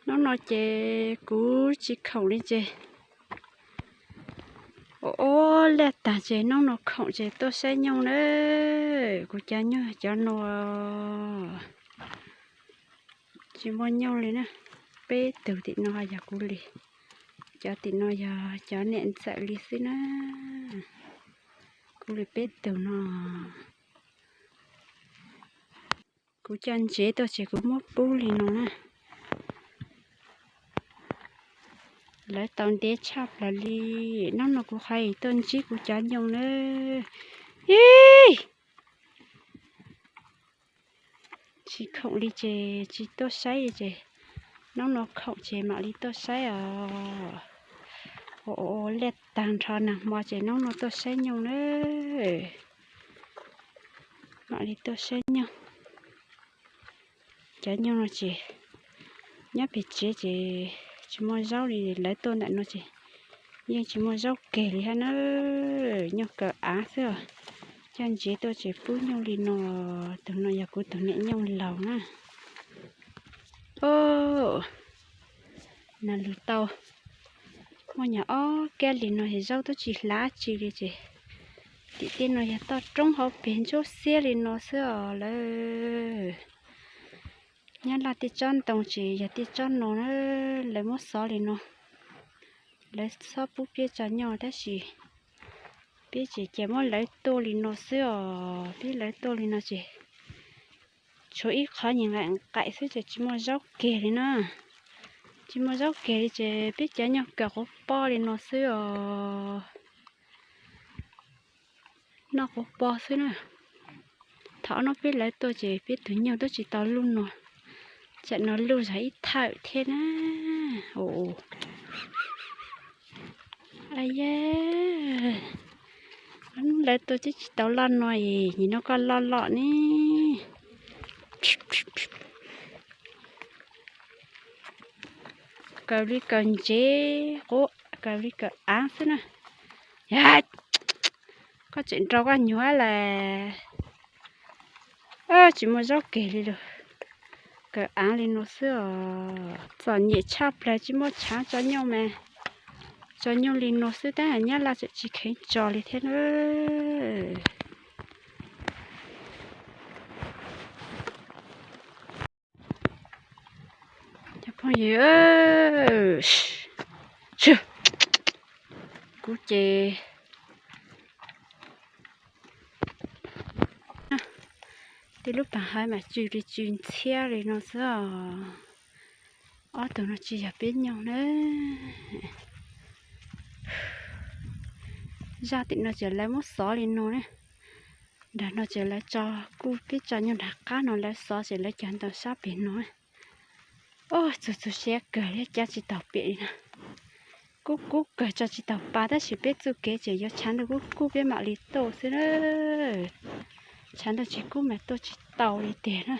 Hnub no ces kuv tsis khoom li ces, ua ua liaj tag ces hnub no khoom ces tuaj saib nyooj na. Kuv cov nyooj cov no tsis muaj nyooj li na. Peb tug tim no yog kuv li, cov tim no yog cov niam ntxawm li xwb na. Kuv li peb tug no. Kuv coj ntsev tuaj ces kuv muab pub li no na. Lawv tau ntev tshaj plaws li. Hnub no kuv qhov tuaj ntsib kuv cov nyooj na. Ib, tsis khoom li ces tsis tuaj saib li ces hnub no khoom ces mam li tuaj saib os. Ua liaj tag nrho nag hmo ces hnub no tuaj saib nyooj na. Mam li tuaj saib nyooj. Cov nyooj no ces nyob pem tsev ces tsis muaj zaub li, lawv tuaj ntawm no ces yeej tsis muaj zaub keg li thiab na. Nyooj kaw av xwb os. Coj ntsev tuaj ces pub nyooj li no. Tus no yog kuv tus niam nyooj laus na. Nas lug tau muaj nyuag ob kab li no es zaub twb tsis hlav tsi li ces tim tej no yog toj roob hauv pes ntsuab xiab li no xwb os lawm. Nyab laj tej tsob ntoo ces yog tej tsob no na, lawv muab xov li no. Lawv txhob pub peb tso nyooj tab sis peb ces cia muab lawv tuaj li no xwb os. Peb lawv tuaj li no ces tshuav ib qhov nyuag nqaim nqaim xwb ces tsis muaj zaub keg li na. Tsis muaj zaub keg li ces peb cov nyooj kaw quv pob li no xwb os. Noj quv pob xwb na. Thaum no peb lawv tuaj ces peb tus nyooj twb tsis tau luj no, tsam no luj zog ib thawm thiab na. Yog lawv tuaj twb tsis tau loj no es nim no koj loj loj ne. Kaw li kaw ntsev, kaw li kaw av xwb na. Koj tseem nrau koj nyuag lawm. Tsis muaj zaub keg li lawm. Kaw av li no xwb os. Txom nyem tshaj plaws tsis muaj tshaav tso nyooj mas. Tso nyooj li no xwb tab nyab laj tseem tsis kheev tso li thiab na. Cov phooj ywg, kuv ces tej lub pas hawv mas tsw li tsw ntxhiab li no xwb os. Ob tug no tsis yog peb nyoog na. Zaj tim no ces lawv muab xov li no na. Nram no ces lawv tso, kuj peb tso nyoog nram qab no lawv xov ces lawv cog ntawm sab pem no. Oj, txug txug siab kawg li, cab tsis taus pem li na. Kub kub kawg tso tsis taus pa tab sis peb txuj kev ces yuav tshav ntuj kub kub peb mam li tuaj xwb na. Tshav ntuj tsis kub mas tuaj tsis tau li tiag na.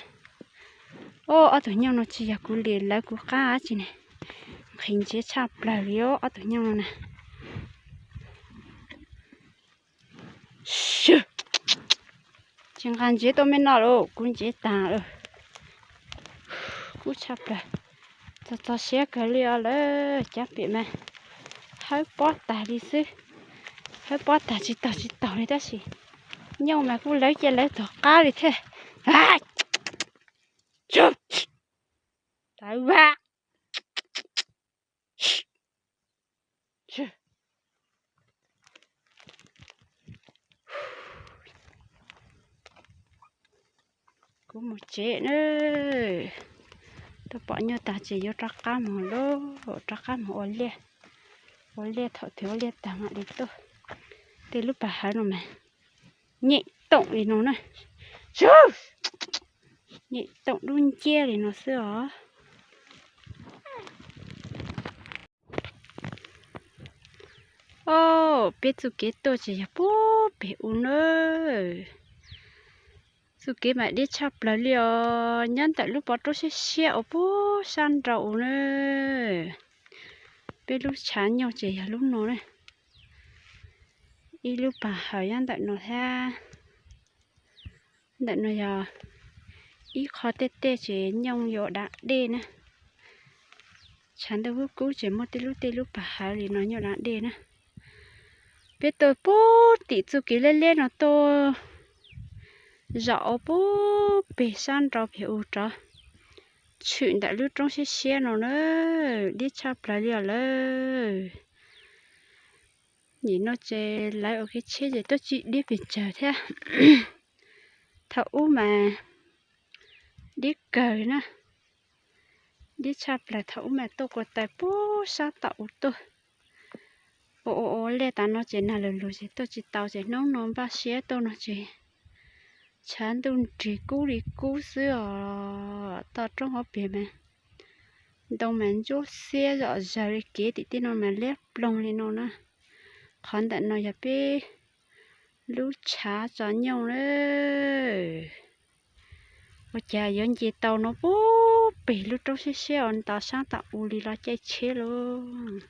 Oj, ob tug nyoog no tsis yog kuv li, lawv kuv qab dab tsi ne. Nqhis ntsiav tshaj plaws li os ob tug nyoog no na. Tsis nqa ntsiav tuaj me no lawm, kuv ntsiav tag lawm. Kub tshaj plaws. Txog txog siab kawg li os lawm, cab pem mas hawb pob tag li xwb. Hawb pob tag tsis taus tsis taus li tab sis nyooj mas kuj lawv cia lawv tom qab li thiab. Kuv mus tsev na. Tuaj pom nyuj tag ces yuav rov qab mus lauj, rov qab mus ua liaj. Ua liaj thaum twg ua liaj tag mam li tuaj. Tej lub pas hawv no mas nyem toom li no na. Nyem toom dub nciab li no xwb os. Oj, peb txuj kev tuaj ces yog puag pem u na. Txuj kev mas deb tshaj plaws li os, nyob ntawm lub pov roob siab siab uas puag sab nraud u na. Peb lub tshav nyoog ces yog lub no na. Ib lub pas hawv nyob ntawm no thiab. Ntawm no yog ib qho tej tej ces nyoog yuav dav dej na. Tshav ntuj kub kub ces muaj tej lub tej lub pas hawv li no nyob dab dej na. Peb tuaj puag tim txuj kev liab liab no tuaj zaum ua puag pem sab nraud pem u rov tshwm ntawm lub roob siab siab no na, diab tshaj plaws li os lawm. Nim no ces lawv ua kev tsheb ces tuaj tsis diab pes tsawg thiab. Thaum ub mas diab kawg na, diab tshaj plaws. Thaum ub mas tuaj kua taw puag sab tom u tuaj, ua ua ua liaj tas no ces nag lug lug ces tuaj tsis tau ces hnub no npaj siab tuaj no ces tshav ntuj nrig kub li kub xwb os. Toj roob hauv pes mas ntoo mas ntsuab xiab zom zaws li, kev tim tej no mas liab ploog li no na. Qhov ntawm no yog peb lub tshav tso nyooj na. Ua cas yuav nce tau no puag pem lub roob siab siab ua nto sab tom u li los caij tsheb lauj.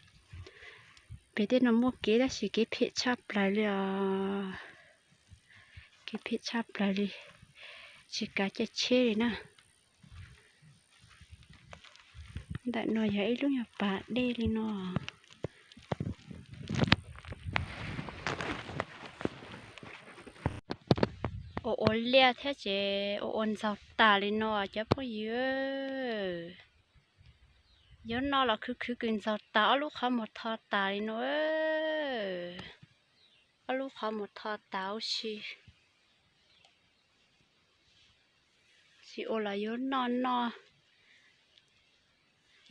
Pem tej no muaj kev tab sis kev phem tshaj plaws li os. Kev phem tshaj plaws li, tsis kav caij tsheb li na. Ntawm no yog ib lub nyuag pas dej li no. Ua ua liaj thiab ces ua ua ntxaug tas li no cov phooj ywg. Yuav noj los khwv khwv kws ntxaug tas, ob lub qhov muag tho tas li no. Ob lub qhov muag tho tas ua si. Tsis ua los yuav noj noj,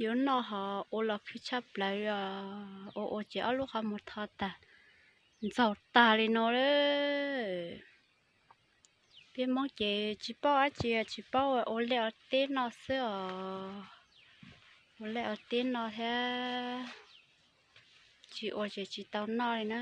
yuav noj ho ua los khwv tshaj plaws os. Ua ua ces ob lub qhov muag tho tas, ntxaug tag li no lawm. Peb Hmoob ces tsis paub dab tsi, tsis paub ua liaj ua teb noj xwb os. Ua liaj ua teb noj thiab, tsis ua ces tsis tau noj li na.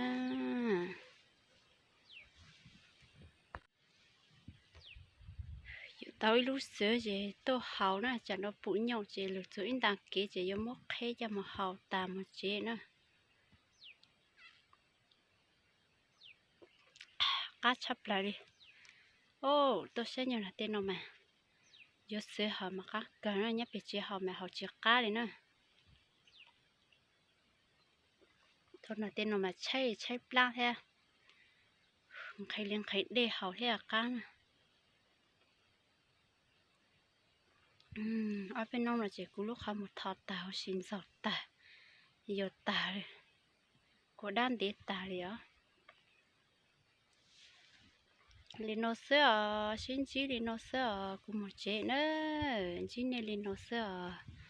Yuav tau ib lub xwb ces tuaj haus na, tsam no pum nyooj ces lug txug ib nta kev ces yuav muab qheb coj mus haus tas mus tsev na. Qab tshaj plaws li. Tuaj saib nyuag nag tej no mas yuav xwb haus mas qab kawg na, nyob pem tsev haus mas haus tsis qab li na. Thaum nag tej no mas tshaib tshaib plab thiab, nqhis li nqhis dej haus thiab qab na. Ob peb hnub no ces kuv lub qhov muag tho tag huv si, ntxaug tag, yuav tag li, kuv dab ntev tag li os. Li no xwb os, sib ntsib li no xwb os, kuv mus tsev na, ntsib nej li no xwb os.